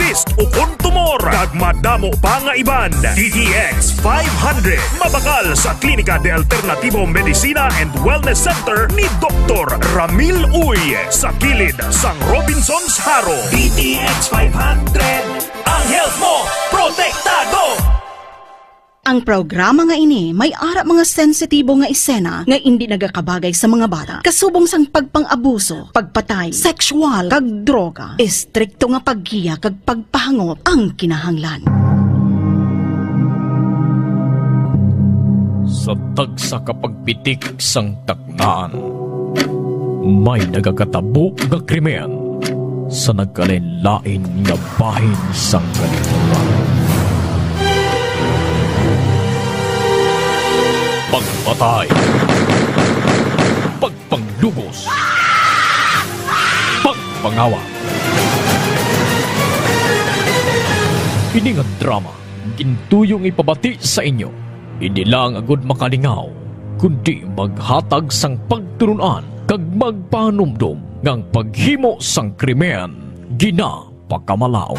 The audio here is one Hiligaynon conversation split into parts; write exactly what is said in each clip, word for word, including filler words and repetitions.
cyst, ukon tumor, kag madamo pa nga iban. D T X five hundred, mabakal sa Klinika de Alternativo Medicina and Wellness Center ni Doktor Ramil Uy, sa kilid sang Robinsons Jaro. D T X five hundred, ang health mo, protektado! Ang programa nga ini may ara mga sensitibo nga esena nga indi nagakabagay sa mga bata, kasubong sang pagpang-abuso, pagpatay, sexual, kag droga. Estrikto nga paggiya kag pagpahangop ang kinahanglan. Sa tagsa ka pagpitik sang taknaan, may nagakatabo nga krimen sa nagkalain-lain nga bahin sang kalibutan. Pagpatay, pagpanglugos, pagpangawa. Ini nga drama gintuyong ipabati sa inyo, hindi lang agud makalingaw, kundi maghatag sang pagtulon-an kag magpahanumdom nga ang paghimo sang krimen ginapakamalaut.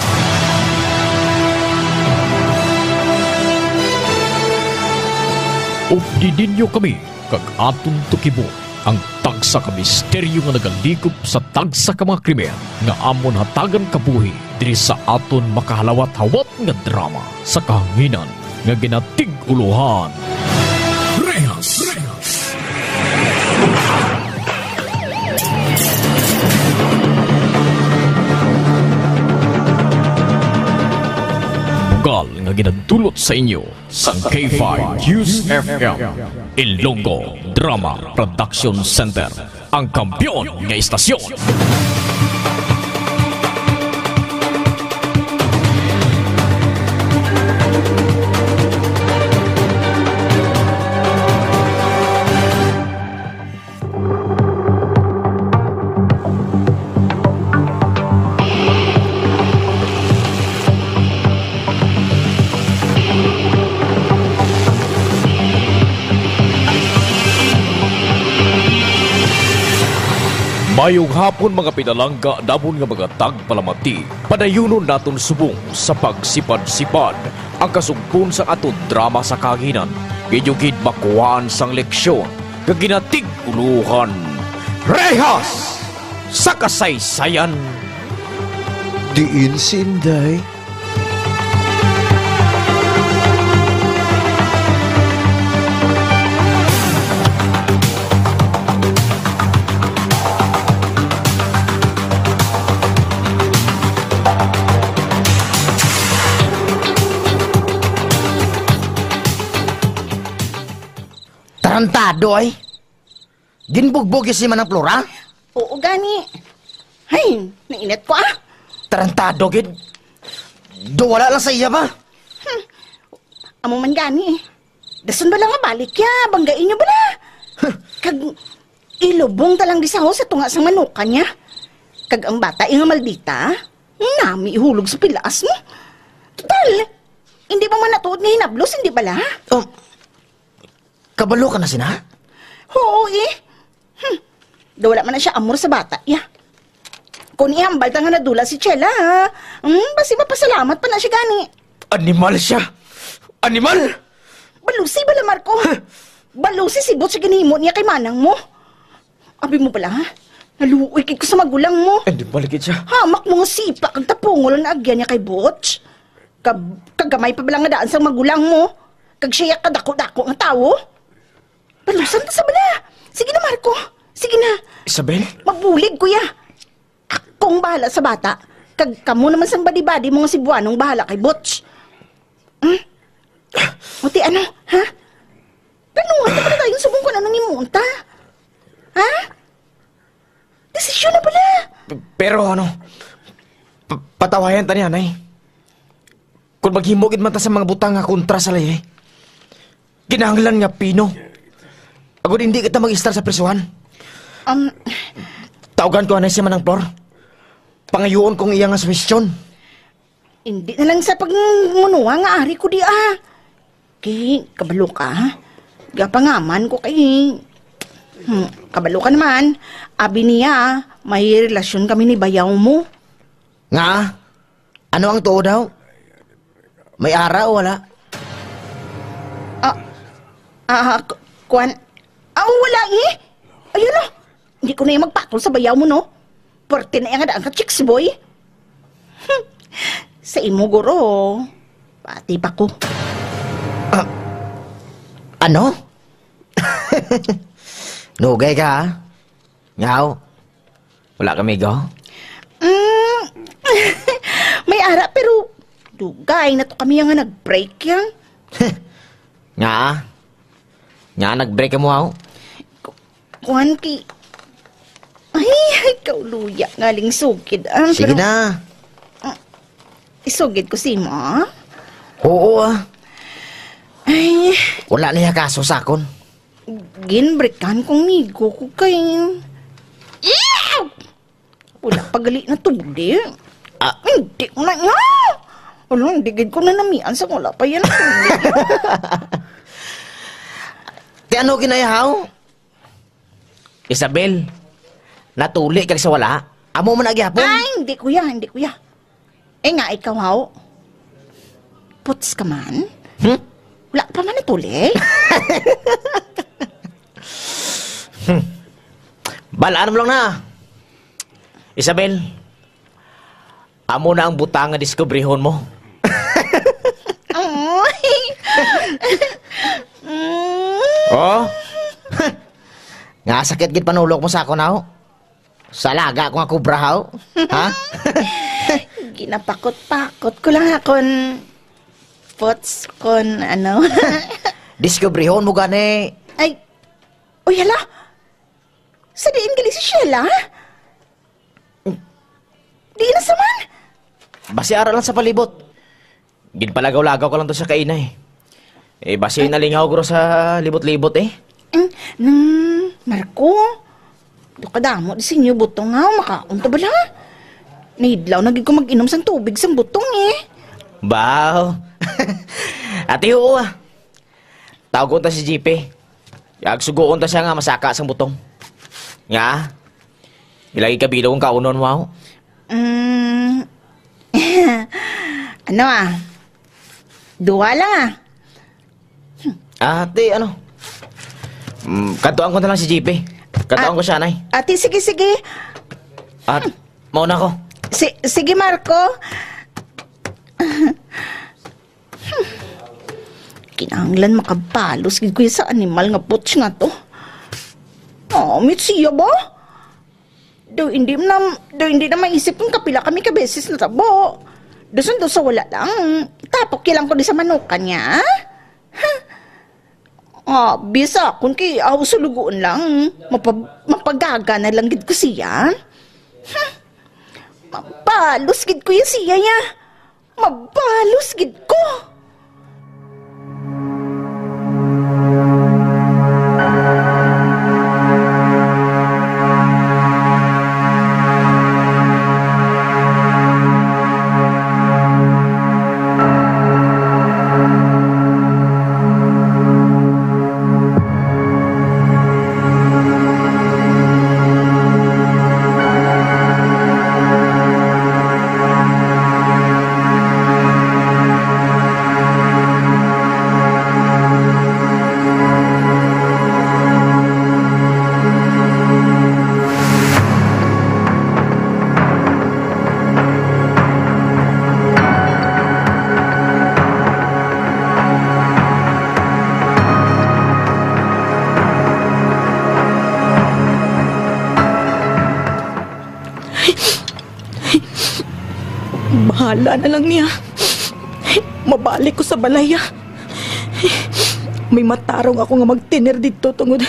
Updi ninyo kami kag aton tukibo ang tagsa ka misteryo nga nagalikop sa tagsa ka mga krimen nga amon hatagan kabuhi diri sa aton makahalawat-hawat nga drama sa kahanginan nga ginatig-ulohan Rehas. Bugal nga ginadulot sa inyo sang K five News F M, Ilonggo Drama Production Center, ang kampiyon nga istasyon. Mayong hapon, mga pinalangga namon nga mga tagpalamati. Padayunon naton subong sa pagsipad-sipad ang kasugpon sa aton drama sa kahanginan. Inyo gid makuhaan sang leksyon nga ginatig-ulohan Rehas sa Kasaysayan. Diin si Inday? Tarantado, ay. Ginbugbog si Manang Flora? Oo, gani. Hay, nainit ko, ah. Tarantado, gid. Do wala lang sa iya ba? Hmm. Amo man gani. Dason bala nga balik ya, bangga inyo bala. Huh. Kag ilubong ta lang di sa ho sa tunga sang manukan niya. Kag ang bata nga maldita, nami ihulog sa pilaas mo. Total, hindi pa man natuod nga hinablos, hindi bala? Oh, kabalo ka na sina? Oo, eh. Hmm. Daw wala man na siya amor sa bata, ya. Kung ihambal ta nga nadula si Chela, ha? Hmm, basi mapasalamat pa na siya gani. Animal siya! Animal! Balusi bala, Marco. Huh? Balusi si Butch sa ginhimo niya kay manang mo. Abi mo bala, ha? Naluoy kay ko sa magulang mo. Animal gid siya. Hamak mo nga sipa kag tapungol ang naagyan niya kay Butch. Kag, kagamay pa bala nga daan sang magulang mo. Kag siya kadako-dako nga tawo. Balusan ta sa bala. Sige na, Marco. Sige na. Isabel? Mabulig, kuya. Akong bahala sa bata. Kag kamo naman sang badi-badi mo nga Cebuanong bahala kay Butch. Hmm? O ti ano, ha? Tanungan ta pala tayo subong kung anong imuon ta. Ha? Desisyon na pala. P-, pero ano, p-, patawayan ta ni anay. Kung maghimo gid man ta sa mga butang nga kontra sa leyhi, kinahanglan nga pino. Agod hindi kita mag-estar sa prisuhan. Um, Tawgan ko anay si Manang Flor. Pangayuon kong iya nga suwestyon. Hindi na lang sa pagmunuha nga ari ko di, ah. Kay, kabalo ka, ah. Gapangaman ko kay, hmm, kabalo ka naman. Abi niya, may relasyon kami ni bayaw mo. Nga? Ano ang tuod, haw? May ara o wala? Ah, ah, ku-, kuwan. Ah, wala, eh. Ayun, oh. Hindi ko na yung magpatol sa bayaw mo, no? Pwerte na yung nga daan ka, chicks boy. Hmm. Sa imo, guro. Pati pa ko. Ah, ano? Nugay ka, ha? Ngaw? Wala kami, go? Mm, may ara, pero dugay na to kami nga nag-break yan. Nga? Nga nag-break mo, haw? Ku-, kuwan ki-, ay, ay, kauluya nga ling sugid, ah, Sige pero na. Ah, isugid ko si mo, ah. Oo, ah. Ay. Wala niya kaso sa akon. Ginbreakan kong migo ko kay, Ew! Wala pa gali na tuli. Ah. Hindi ko na niya. Ano, hindi gid ko na namian sa wala pa yan tuli. Ti ano ginayahaw? Isabel, natuli kag sa wala? Amo man na gihapon? Ay, hindi, kuya, hindi, kuya. Eh nga, ikaw, haw? Puts ka man? Hmm? Wala ka pa man natuli? Hmm. Balaan mo lang na. Isabel, amo na ang butang nga diskubrihon mo. Ay. Mm. Oh? Nga sakit gid panulok mo sa akon, haw? Sa laga ko nga kubra, haw? Ha? Ginapakot-pakot ko lang akon puts kon ano. Diskubrihon mo gani. Ay. Uy, hala. Sa diin gali si Sheila? Di na sa man. Basi ara lang sa palibot. Ginpalagaw-lagaw ko lang to sa kaina, eh. Eh, basi nalingaw ko sa libot-libot, eh. Mm, nang Marco, do kadamo di sinyo butong nga makaon ta bala. Nahidlaw na gid ko mag-inom sang tubig sang butong, eh. Baw. Ati, oo, ah. Tawgon ta si G P. Kag sugoon ta siya nga masaka sang butong. Nga? Ilagi kabilog ang kaunon mo, aw? Mm. Ano, ah? Duha lang, ah. Ah, ti, ano? Mm, kadtuan ko na lang si G P. Kadtuan Ah, ko siya, nay. Ate, sige, sige. At, mauna ko. Si-, sige, Marco. Hmm. Kinahanglan makabalos gid ko sa animal nga butch nga to. Oh, Mitsuya ba? Daw hindi na, daw hindi na maisip kung kapila kami ka beses natabo. Dason daw sa wala lang. Tapok lang ko di sa manukan niya, ha? Ha? Ah, bisa akon kay aw sulugoon lang. Mapa-, mapagaga na lang gid ko siya. Hmm. Mabalos gid ko ya siya ya. Mabalos gid ko. Bahala na lang niya. Mabalik ko sa balaya. May matarong ako nga magtener didto tungod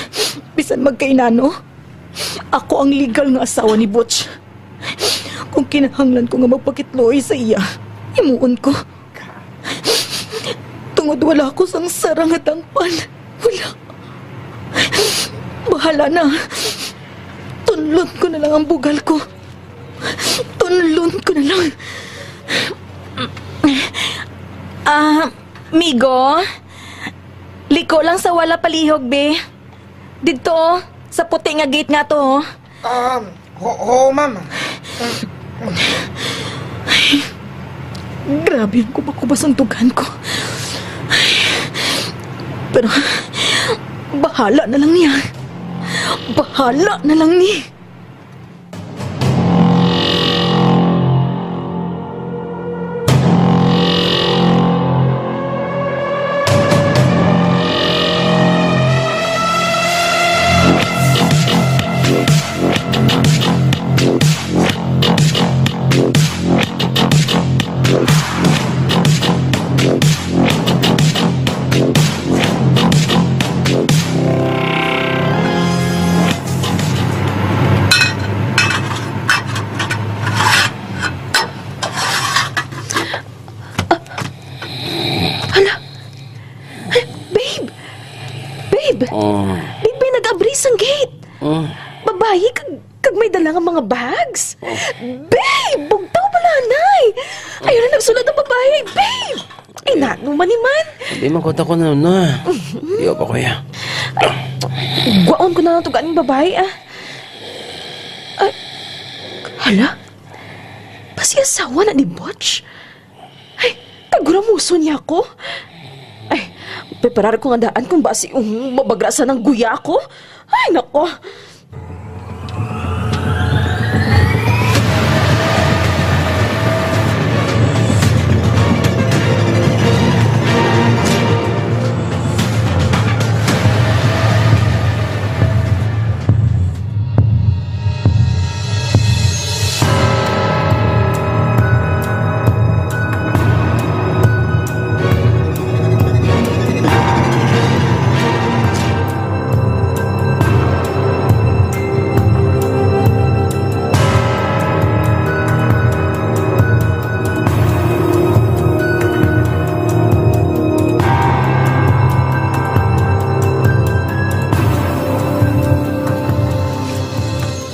bisan magkainano. Ako ang legal nga asawa ni Butch. Kung kinahanglan ko nga magpakitluoy sa iya, himuon ko. Tungod wala ko sang sara nga tangpan. Wala. Bahala na. Tunlon ko na lang ang bugal ko. Tunlon ko na lang. Ah, migo, liko lang sa wala palihog, be. Didto, oh, sa puti nga gate nga to, oh. Um, ho-, ho, ma'am. Grabe ang kubakubas ang dughan ko. Pero, bahala na lang niya. Bahala na lang ni. Hala! Ay, babe! Babe! Oh. Babe, may nag-abri sang gate! Oh. Babayi kag, kag may dala nga mga bags! Oh. Babe! Bugtaw pala, anay! Ay, ano nagsulod ang babayi? Babe! Ay, nano man ni man? Di man ko ta ko na na. Di pa, kuya. Ay, gwaon ko na lang to ganing babayi, ah. Ay, hala? Basi asawa na ni Butch? Ay, kaguramuso niya ako. Ay, preparar ko nga daan kung basi, um, mabagrasan ang guya ko. Ay, nako.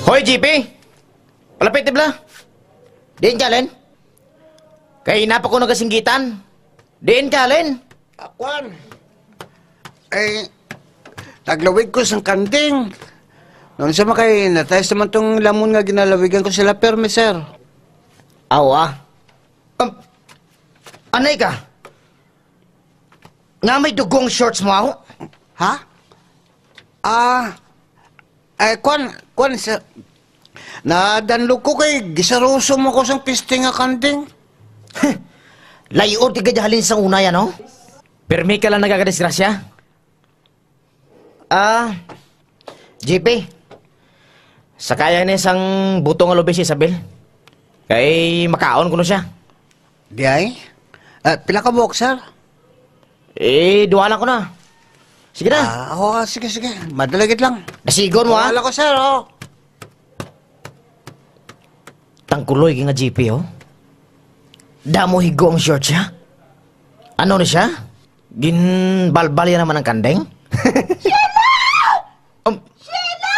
Hoy, G P! Palapit, tibla! Diin ka, Len? Kay ina pa ko nagasinggitan. Diin ka, Len? Ah, kwan. Ay, naglawig ko sang kanding. Noon sa makay, natayas naman tong lamon nga ginalawigan ko sila, permi, sir. Awa. Um, anay ka? Nga may dugong shorts mo, aho? Ha? Ah, eh, kwan, kwan, sir. Nadanlog ko kay gisaruso mo ko sang piste nga kanding. Layo ti gid halin sa una yan, no? Pirmi ka lang nagakadisgrasya. Ah, G P, sakaya ni sang buto nga lubi si Isabel. Kay makaon kuno siya. Di ay? Eh, pila ka buok, sir? Eh, duha lang ko na. Sige na. Ah, oo, ah, sige, sige. Madali gid lang. Dasigon mo, ha? Wala ko, sir, oh. Tangkuloy nga G P, oh. Damo higo ang short siya. Ano ni siya? Ginbalbal niya naman ang kandeng? Sheila! Um, Sheila!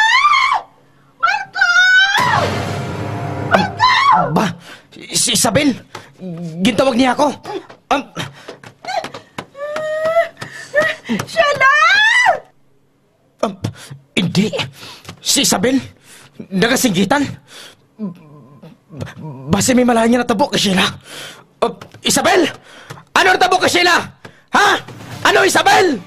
Marco! Marco! Ba, si Isabel! Gintawag niya ako! Um, Sheila! Um, hindi. Si Isabel, nagasinggitan. Basi may malain nga natabo kay Sheila. Uh, Isabel! Ano natabo kay Sheila? Ha? Ano, Isabel?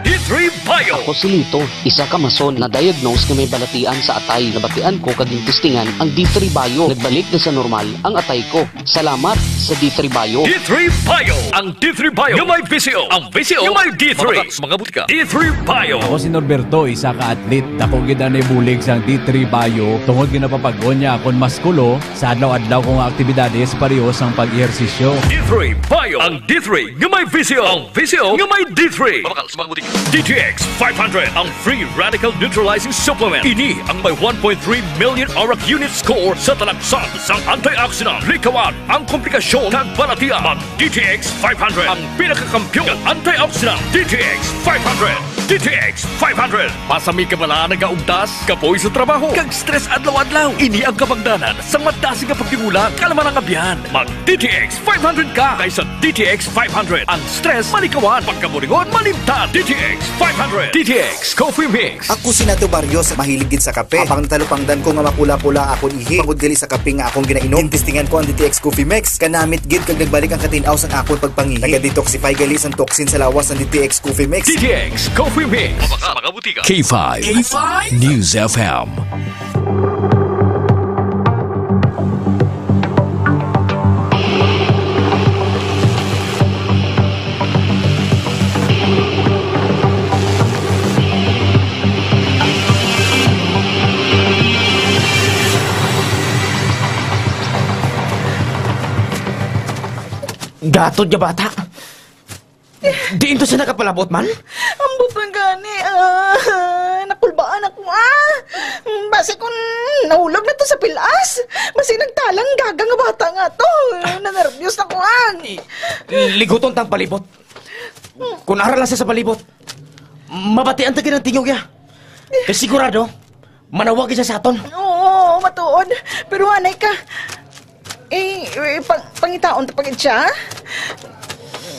D three Bio. Ako si Lito, isa ka mason na diagnose nga may balatian sa atay. Nabatian ko kag gintistingan ang D three Bio. Nagbalik na sa normal ang atay ko. Salamat sa D three Bio. D three Bio. Ang D three Bio nga may V C O. Ang V C O nga may D three. Mabata sa mga butika. D three Bio. Ako si Norberto, isa ka athlete. Dako gid ang nabulig sang D three Bio tungod ginapapag-on niya akon muskulo sa adlaw-adlaw ko nga aktibidades pareho sang pag-ehersisyo. D three Bio. Ang D three nga may V C O. Ang V C O nga may D three. Mabakal sa mga butika. D T X five hundred, ang free radical neutralizing supplement. Ini ang may one point three million arak unit score sa talagsan sang antioxidant. Likawan ang komplikasyon kag balatian. Mag D T X five hundred, ang pinakakampiyon nga antioxidant. D T X five hundred. D T X five hundred. Masami ka bala nagaugtas, kapoy sa trabaho, kag stress adlaw-adlaw. Ini ang kabangdanan sang madasig nga pagtimulan. Kalma lang, abyan. Mag D T X five hundred ka kaysa D T X five hundred. Ang stress malikawan, pagkaburingon malimtan. D T X five hundred. D T X Coffee Mix. Ako si Nato Barrios, mahilig gid sa kape. Habang natalupangdan ko nga mapula-pula akon ihi, bangod gali sa kape nga akong ginainom, gintistingan ko ang D T X Coffee Mix. Kanamit gid kag nagbalik ang katin-aw sang akon pagpangihi. Naga-detoxify gali sang toxin sa lawas ang D T X Coffee Mix. D T X Coffee Mix. Sa mga butika. K five. K five News F M. Gatod nga bata. Diin to siya nakapalabot man? Ambot man gani, ah, nakulbaan ako, ah. Basi kun nahulog na to sa pilas, basi nagtalang gaga nga bata nga to. Nanerbyos na ko, ah. Liguton tang palibot. Kun ara lang siya sa palibot, mabatian ta gid ang tingog niya. Kay sigurado, manawag siya sa aton. Oo, matuod. Pero anay ka. Eh, eh, pang-, pangitaon ta pa gid siya.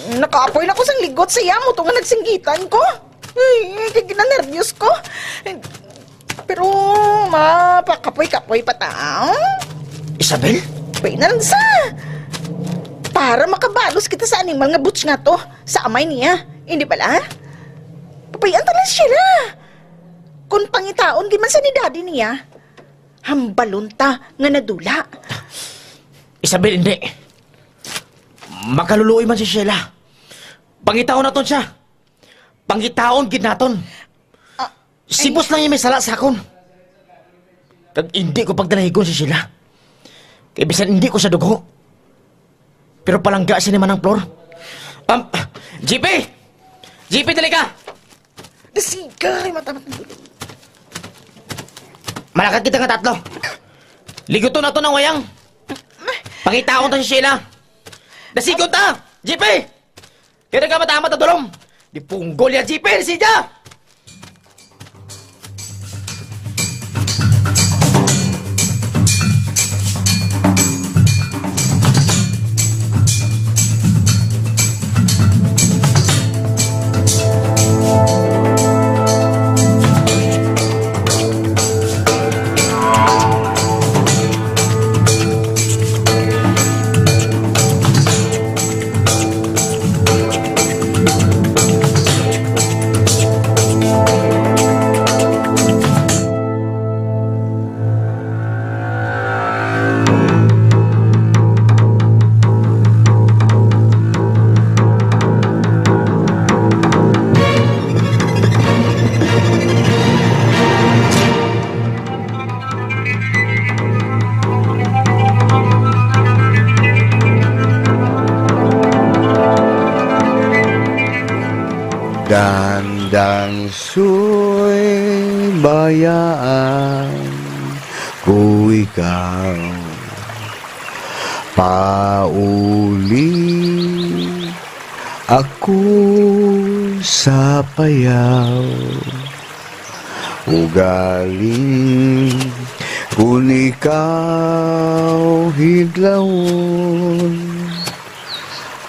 Nakaapoy na ko sang ligot sa iya, mo to nga nagsinggitan ko. Ay, kay ginanerbyos ko. Pero mapakapoy-kapoy pa ta, ah. Isabel? Pwede na lang sa. Para makabalos kita sa animal nga butch nga to, sa amay niya. Hindi bala? Papayan ta lang sila. Kung pangitaon gid man sa ni daddy niya, hambalon ta nga nadula. Isabel, hindi. Makaluluoy man si Sheila. Pangitaon naton siya. Pangitaon gid naton. Ah, si ay, boss lang yung may sala sa akon. Kag hindi ko pagdalahigon si Sheila. Kay bisan hindi ko siya dugo, pero palangga siya ni Manang Flor. Um, G P! G P, dali ka! Dasiga, ay, mata, mata. Malakad kita nga tatlo. Liguton naton ang wayang. Pangitaon ta si Sheila. Dasigon ta! G P! Kaya nagkamatama ta, dulom. Di punggol ya, G P, si Sheila! Dandang suy bayaan ko ikaw. Pauli ako sa payaw. Ugaling kun ikaw hidlawon,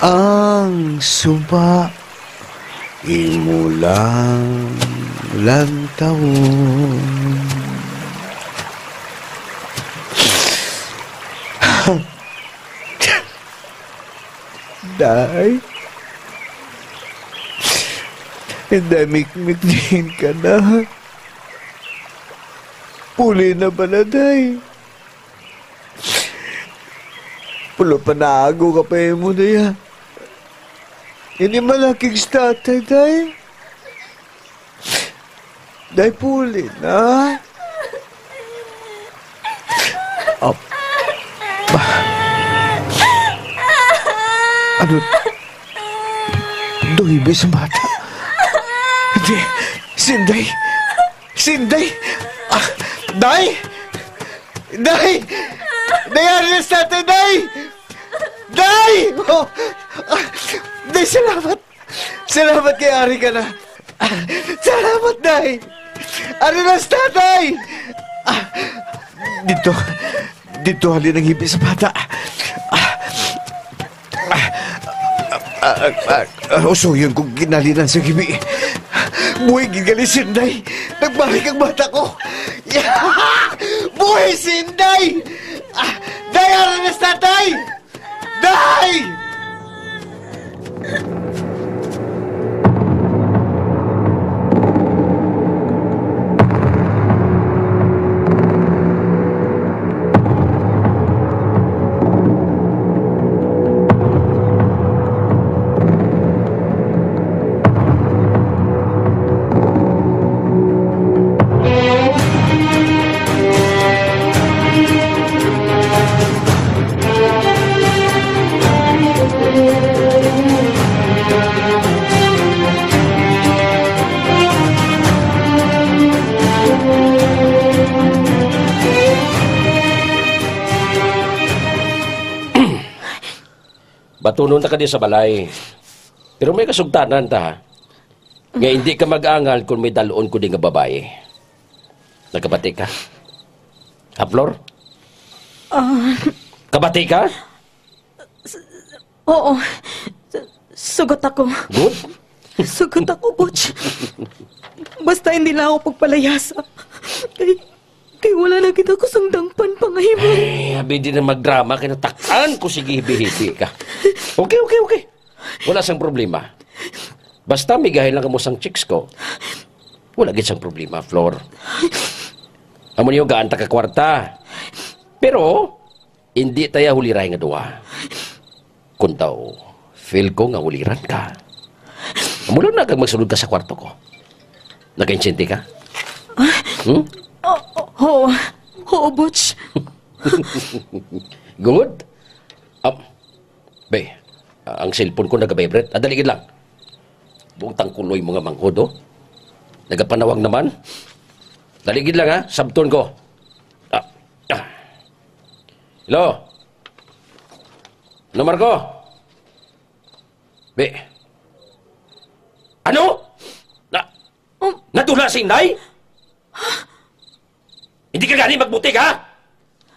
ang suba imo lang lantawon. Day? Day, mikmik diin ka na. Puli na bala, day. Pulo pa naago ka pa imo, day, ah. Ini malakig si tatay, day. Day, puli na. Ap-, ba-, ano? Duibe sa bata. Hindi. Sinday. Sinday. Ah, day! Day! Day, ari na si tatay, day! Day! Oh! Ah, day, salamat! Salamat kay ari ka na. Ah, Salamat, Day! Ari na si Tatay! Ah, dito, dito halin ang hibi sa bata. Ah, ah, ah, ah, ah, usuyon kong ginhalinan sa hibi. Buhi gid gali si Inday. Nagbalik ang bata ko. Buhi si Inday! Ah, Day, ari na si Tatay! Day! Batunon ta ka di sa balay. Pero may kasugtanan ta, ha? Nga hindi ka mag-angal kung may dalon ko di nga babae. Nakabati ka? Ha, Flor? Ah. Kabati ka? Oo. S-, sugot ako. Good? Sugot ako, Butch. Basta hindi lang ako pagpalayasa. Kay, kay wala na kita ko sang dangpan pangahimo. Ay, abi, di na magdrama kay natak-an ko, sige, hibi-hibi ka. Okay, okay, okay. Wala sang problema. Basta migahin lang kamo sang chicks ko. Wala gid sang problema, Flor. Amo niyo, gaan ta ka kwarta. Pero, hindi ta ya huliray nga duha. Kung daw, feel ko nga huliran ka, amo lang na kag magsulod ka sa kwarto ko. Nakaintindi ka? Hmm? Oo, oo, Butch. Good. Ah, be, ang cellphone ko nagabibrate. Ah, dali gid lang. Buong tangkuloy mo nga manghod, oh. Nagapanawag naman. Dali gid lang, ha? Sabton ko. Ah, ah. Hello? Ano, Marco? Be. Ano? Na, Oh. Nadula si Inday? Hindi ka gani magbutig, ha?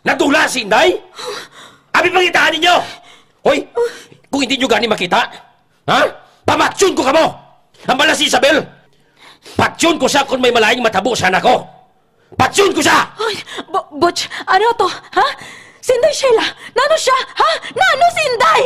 Nadula si Inday? Abi, pangitaan ninyo! Hoy, kung hindi nyo gani makita, ha? Pamatyon ko kamo! Ang bala si Isabel! Patyon ko siya kung may malaing matabo sa anak ko! Patyon ko siya! Ay, Bu-, Butch, ano to? Ha? Si Inday Sheila, nano siya? Ha? Nano si Inday?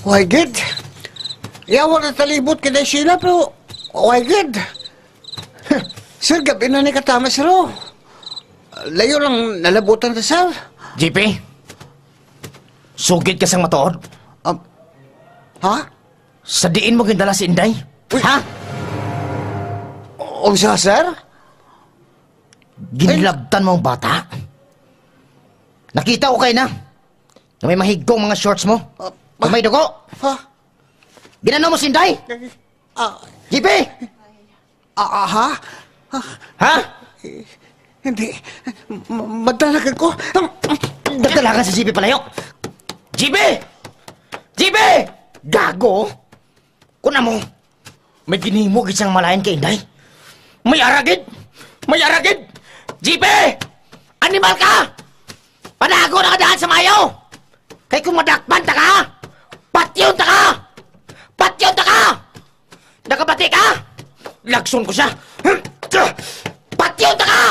Why, gid? Yawa na talibot kay Sheila, pero why, gid? Sir, gabi na ni katama, sir, oh. Layo lang nalabutan ta, sir. G P, sugid ka sang matuod? Ah, ha? Sa diin mo gindala si Inday? Uy. Ha? Unsa, sir? Ginlabtan mo ang bata? Nakita ko kay na nga may mahigong mga shorts mo. Ah, nga may dugo. Ha? Ginano mo si Inday? Ah. G P! Ah, ah, ha? Ah. Ha? Eh, hindi. Ma-, madalagan ko. Nagdalagan si G P palayo. G P! G P! Gago! Kuna mo, may ginimo gid siyang malain kay Inday. May aragid! May aragid! G P! Animal ka! Panago na ka daan sa mayo! Kay kung madakpan ta ka, patyon ta ka! Patyon ta ka! Nakabati ka? Lagson ko siya! Patyon ta ka!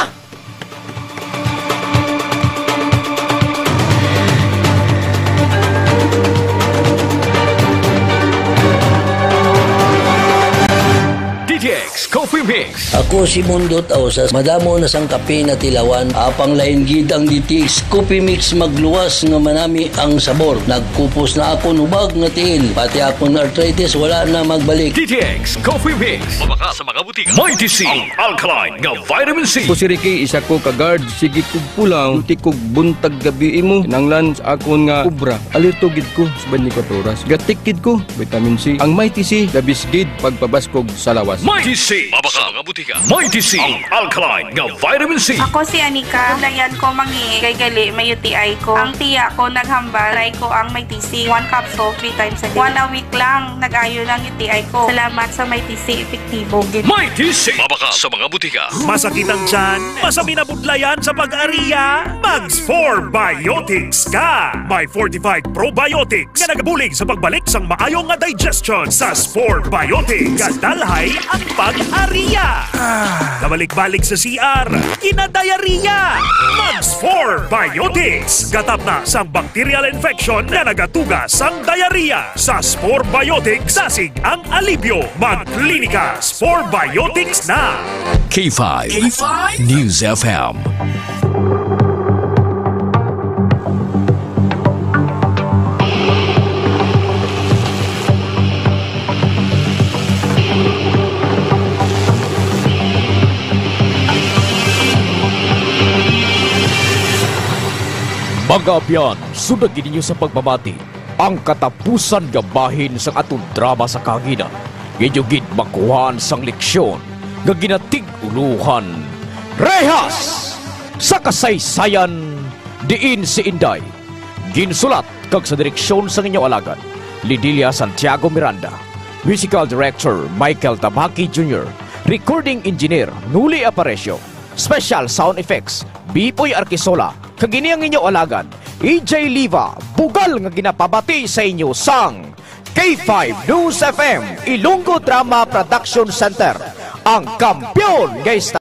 D T X Coffee Mix. Ako si Mundot Ausas, madamo na sang kape na tilawan, apang lain gid ang D T X Coffee Mix, magluwas nga manami ang sabor. Nagkupos na akon hubag nga tiil, pati akon arthritis wala na magbalik. D T X Coffee Mix. Mabaka sa mga butika. Mighty C, ang alkaline nga vitamin C. Ako si Ricky, isa ko ka guard, sige kog pulaw, duty kog buntag gabi imo, kinanglan sa akon nga obra. Alerto gid ko sa twenty-four oras. Gatik gid ko, vitamin C. Ang Mighty C, the best gid pagpabaskog sa lawas. Mighty C, mabaka sa mga butika. Mighty C, ang alkaline nga vitamin C. Ako si Anika. Layan ko mangi kay gali may U T I ko. Ang tiya ko naghambal, try ko ang Mighty C. One capsule, three times a day. One a week lang, nag-ayo lang U T I ko. Salamat sa Mighty C, epektibo gid. Mighty C, mabaka sa mga butika. Masakit ang tiyan? Masaminabudlayan sa pag-ariya? Mag Spore Biotics ka! May fortified probiotics nga nagabulig sa pagbalik sang maayo nga digestion. Sa Spore Biotics, gadalhay ang pag-ariya. Nabalik-balik sa C R, ginadayariya. Mag Spore Biotics, gatapna sang bacterial infection nga nagatuga sang diarrhea. Sa Spore Biotics, dasig ang alibyo. Mag Klinika Spore Biotics na. K five K five News F M. Mga abyan, sundagi ninyo sa pagpamati ang katapusan nga bahin sang aton drama sa kahanginan. Inyo gid makuhaan sang leksyon nga ginatig-ulohan, Rehas sa Kasaysayan, diin si Inday. Ginsulat kag sa direksyon sang inyo alagad, Lidilia Santiago Miranda. Musical Director, Michael Tabaki Junior. Recording Engineer, Nuli Aparecio. Special Sound Effects, Bipoy Arquisola. Kag ini ang inyo alagad, E J Liva, bugal nga ginapabati sa inyo sang K five News F M, Ilonggo Drama Production Center, ang kampiyon nga